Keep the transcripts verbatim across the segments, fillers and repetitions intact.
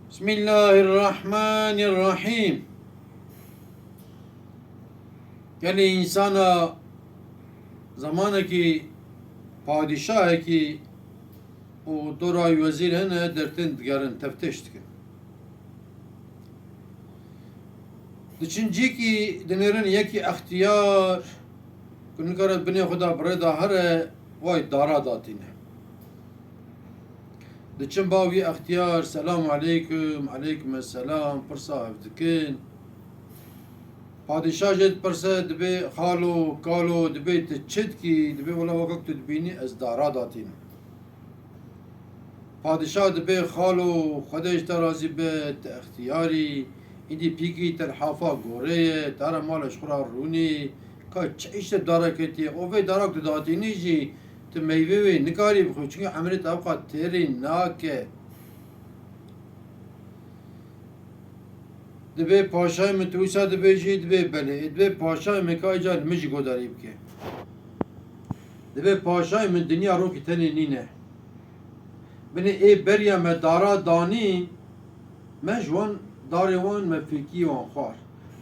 Bismillahirrahmanirrahîm. Gelê însana zamanekî padîşahekî û dora wî wezîr hene, dertên digerin, teftêş dikin. Diçin cîkî dinêrin yekî extiyar ku nikare binê xwe da bi rê da here, way dara datîne. Diçin ba wî extiyar, "Selamu aleykum, aleykum selam", pirsa hev dikin. Padîşah jê dipirse, dibê, "Xalo, kalo, dibê tu çi dikî?" Dibê, "Wela wekek tu dibînî ez dara datînim." Padîşah dibê, "Xalo, Xwedê ji te razî be, tu extiyarî, îdî pîkî te li hafa gorê ye, te here mala ji xwe re rûnî, ka çi îşte dara ketiye, û vê dara ku tu datînî jî tu meyvê wê nikarî bixwî, çunkî emrê te ewqas têrî nake." Dibê, "Paşayê min, tu wisa dibêjî?" Dibê, "Belê." Ê dibê, "Paşayê min ka îcar li min jî godarî bike." Dibê, "Paşayê min, dinya rokî tenê nîne. Binê ê beriya me dara danî, me ji wan darê wan, me fêkî wan xwar.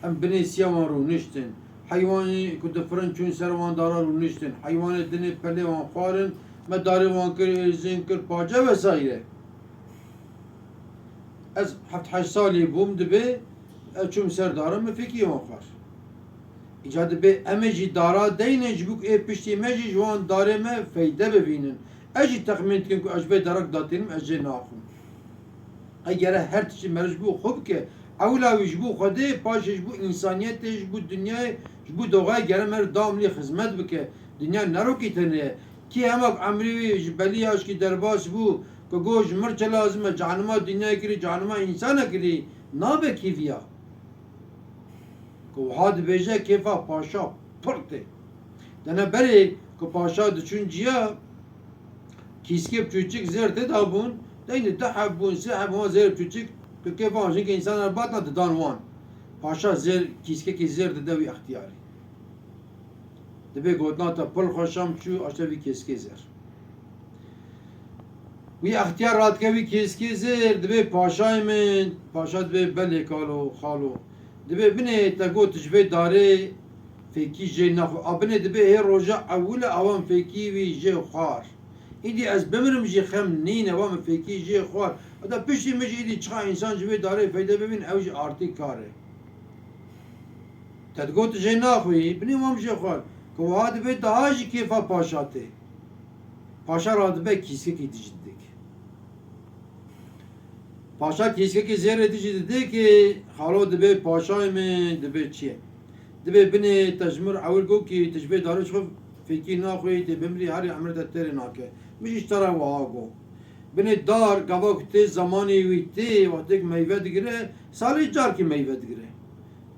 Em binê siya wan rûniştin. Heywanê ku difirin çûn ser wan dara rûniştin. Heywanê dinê pelê wan xwarin, me darê wan kir êzing, kir pace vesaîre. Ez heft heşt salî bûm, dibê ez çûm ser dara, min fêkî wan xwar. Îca dibê em ê jî dara deyne, ji bo ku ê piştî me jî ji wan darê me feyde bibînin. Ez jî texmîn dikim ku ez ji vê dara ku datînim, ez jê naxwim. Qey gere her tiştî meriv ji bo xwe bike. Ewla wî ji bo Xwedê, paşê ji bo însaniyetê, ji bo dinyayê, ji bo doxayê gere meriv dawamlî xizmet bike. Dinya ne rokî tenê ye. Kî hema ku emrê wî ji belî ya jikî derbas bû, ku got, "Ji min re çi lazim e, cehenima dinyayê kirî, cehenima însana kirî", nabe kîviya. Ku wiha dibêje, kêfa paşa pir tê. Dene berê ku paşa diçûn ciya, kîskê biçûçik zêr tê da bûn, deynî du heb bûn, sê heb wan zêr biçûçik, ku kêfa wan jinkê însanan re batina didan wan. Paşa zêr, kîskekî zêr dide wî extiyarî. Dibê gotina te pir xweş a, çû aşte vî kêskê zêr. Wî extiyar radike wî kêskê zêr, dibê, "Paşayê min." Paşa dibê, "Belê kalo, xalo." Dibê, "Binê te got ji vê darê fêkî jê naxwe." A binê dibê hê roja ewil e awan fêkî wî jê xwar. Îdî ez bimirim jî xem nîne, wa min fêkî jê xwar. Heta piştî min jî îdî çiqa însan ji vê darê feyde bibîn, ew jî artî kar e. Te digot jê naxwî, binê wan jê xwar. Ku wiha dibê daha jî kêfa paşa tê. Paşa radibe kîskekî dijî didike. Paşa kîskekî zêrê dijî didike, xalo dibê, "Paşayê min." Dibê, "Çi ye?" Dibê, "Binê te ji min re ewil got kî tu ji vê darê ji xwe fêkî naxwî, tê bimrî herî emrê te têrê nake. Min jî ji te re wiha got." Binê dar, gava ku tê zemanê wî tê, wextê ku meyve digire, salê carkî meyve digire.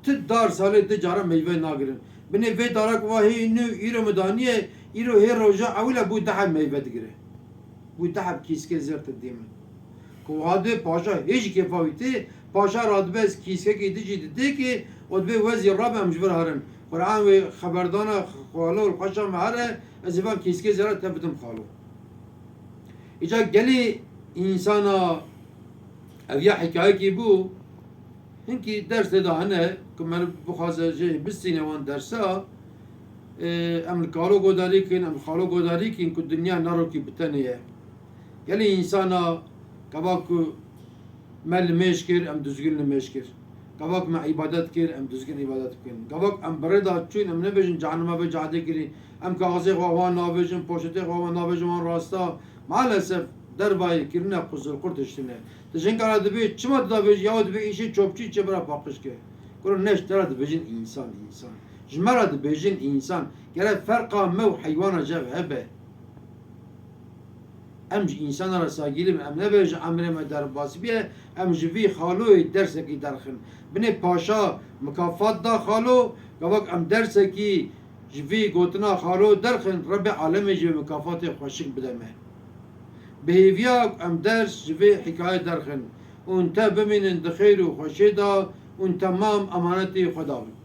Ti dar salê di cara meyve nagirin. Binê vê dara ku va hê nû îro min daniye, îro hê roja ewil e bû du heb meyve digire. Bû du heb kîskê zêr te dê min. Ku wiha dê paşa hê jî kêfa wî tê, paşa radibe ez kîskekî dijî didê kê, û dibê wezî rabe em ji vir herin. Qur'an wê xeberdana xalo li xweşa me here, ez ê van kîskê zêra te bidim xalo. Îca gelî însana ev ya hikayekî bû, hinkî ders tê de hene ku meriv bixwaze jê bistîne wan dersa, e, em li kalo godarî kin, em li xalo godarî kin ku dinya ne rokî bi tenê ye. Gelî însana gava ku me limêj kir, em dizgin limêj kir. Gava ku me îbadet kir, em dizgin îbadet bikin. Gava ku em bi rê de çûn, em nebêjin cehenema vê cehedê kirî. Em kaxizê xwe wan navêjin, poşetê xwe wan navêjin wan rasta. Maalesef dervayê kirine quzilqurt tiştine. Ti jinka re dibê, çima tu davêjî, yaw dibê îşê çopçî çê bira paqij ke. Kuro ne ji te re dibêjin însan, însan. Ji me re dibêjin însan. Gere ferqa me û heywana jev hebe. Em ji însana re sagîlî bin, em nebê ji emrê me derbas biye, em ji vî xaloyê dersekî derxin. Binê paşa mikafat da xalo, gavak em dersekî ji vî gotina xalo derxin, Rebbê alemê jî wê mikafatê xweşik bide me. Bi hêviya em ders ji vê hikaye derxin û te bimînin di xêr û xweşê de û temam emanetî Xweda bin.